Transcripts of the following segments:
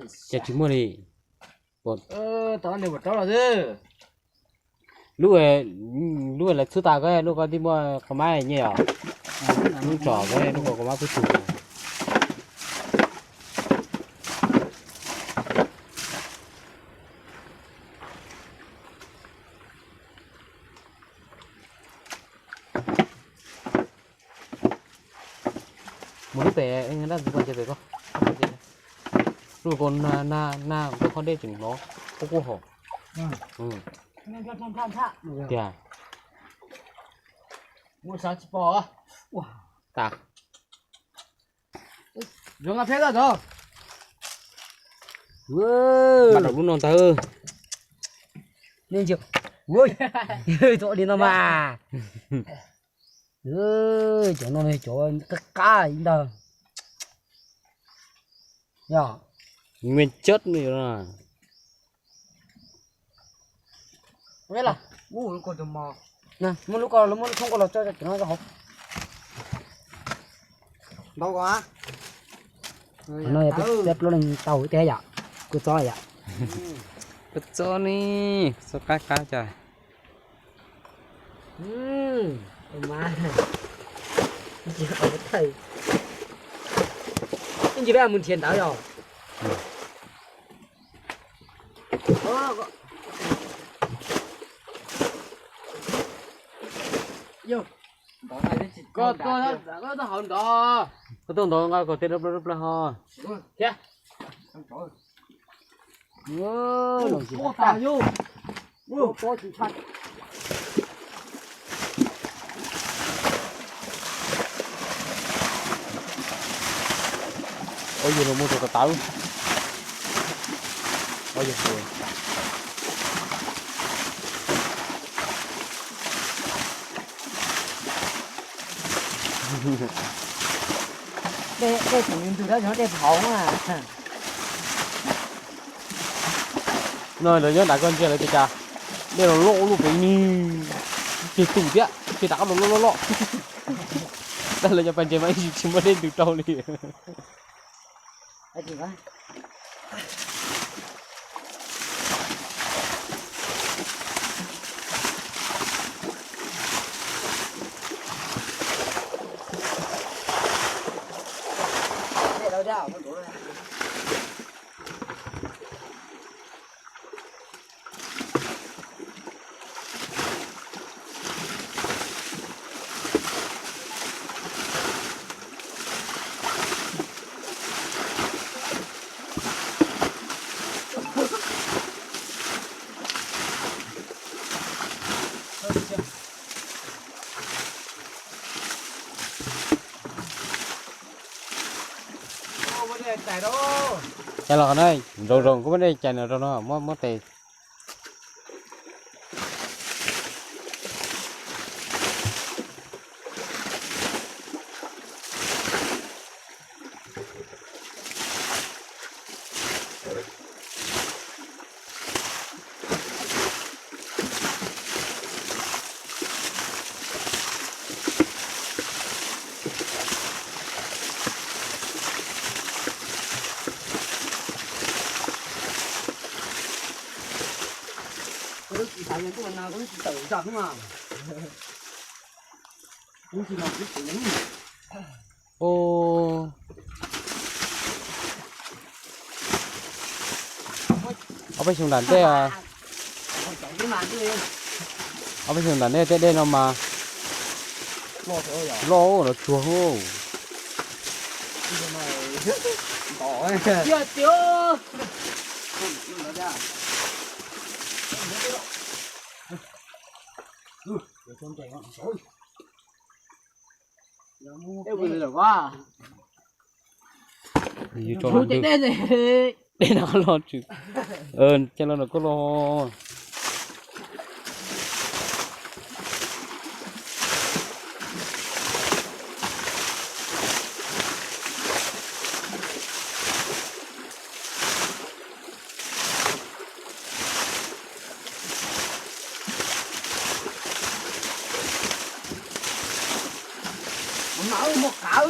Ces tsis muaj li. Lub, lub lawv txhub tas ko, lub ko twb muaj qhov mab nyiaj os. Lub tsom ko, lub ko qhov mab pub tug. Mus lub pem, dab ntxwv ko ces pem ko. Lub ko na, na, na, lub qhov dej tseem hlov, qub qub hos. Tiag. Tas. Mas rau lub no ntag. Ua li no mas. Cov no cov qab qab ntag. Yog. Nguyên chất này là. Muab lub ko, muab lub thoob ko los tso cov no rau hauv. No yog peb plaub leeg tau thiab yom. Kua txob yom. Kua txob ne, txob qab qab cas. Ntsis peb mus nrhiav ntawd yog. Koj tuaj, koj tuaj hauv ntov, koj tuaj ntov nqa kom tej dawb plaws dawb plaws ho. Ua yog los muaj tus tav tawv. Dej tseem ntws tab sis dej phauv na. No lawv nyob nram koj ntsia lawv tias cas dej los loj loj pem ni, tig tus thiab tig rov qab los loj loj loj. Tab lawv cov pas ntses mas ib tsis muaj dej ntws rau li. Cais los na, zoo zoo kuv muab dej cais no rau no, muab muab tes. Ob peb xyoo nram ntej, ob peb xyoo nram ntej tej dej no mas loj los tsuag. Dej no los tsis, coj los no koj los. Mas muaj qav.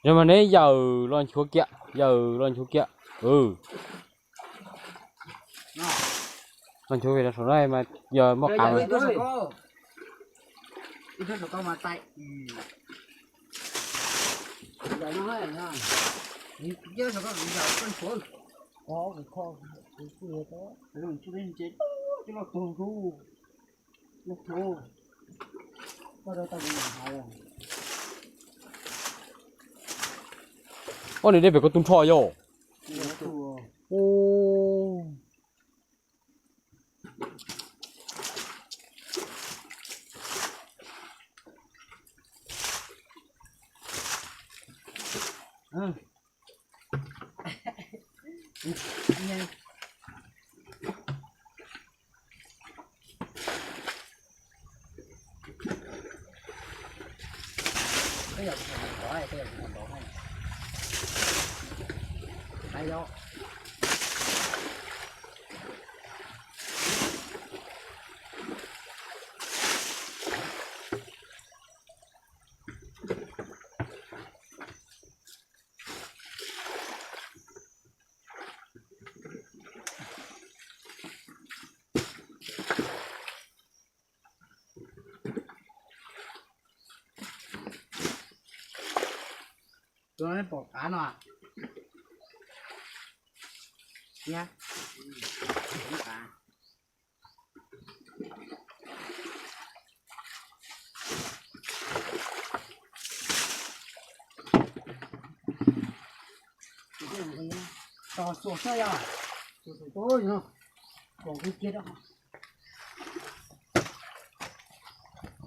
Yog mas neb yawm los nchuav kiag, yawm los nchuav kiag. Los nchuav vim saum no mas yog muaj qab mas. Ob niag dej pem ko tu nrho yog. Tus no pom qav no. Tos xuas xwb yog, xuas xuas tus no, kom kiag rau.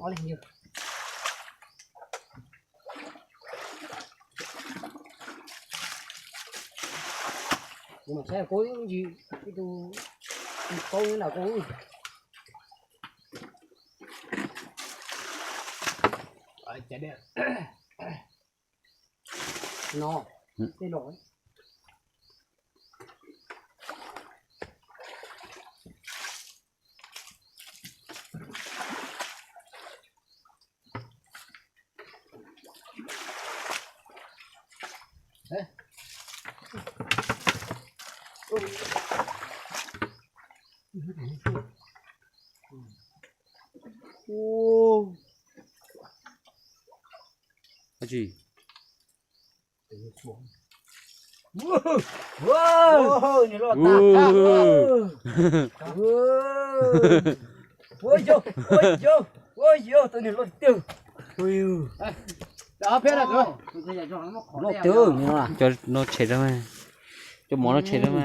Ob leeg yog. Kuv mam saib kuv ib ntsis, ib tug paub nyob ntawm kuv. No, tej los. Ua tsi? Ua yog, ua yog, ua yog, tus niag loj tiag. Loj tiag. Cov no tshem rau mas, cov mov no tshem rau mas.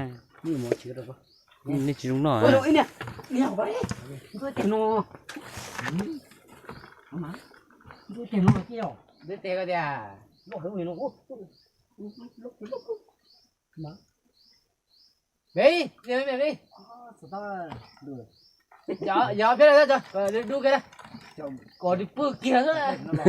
Nej tsis zoo noj. Yog peb dub kiag, kom nws pw kiag xwb.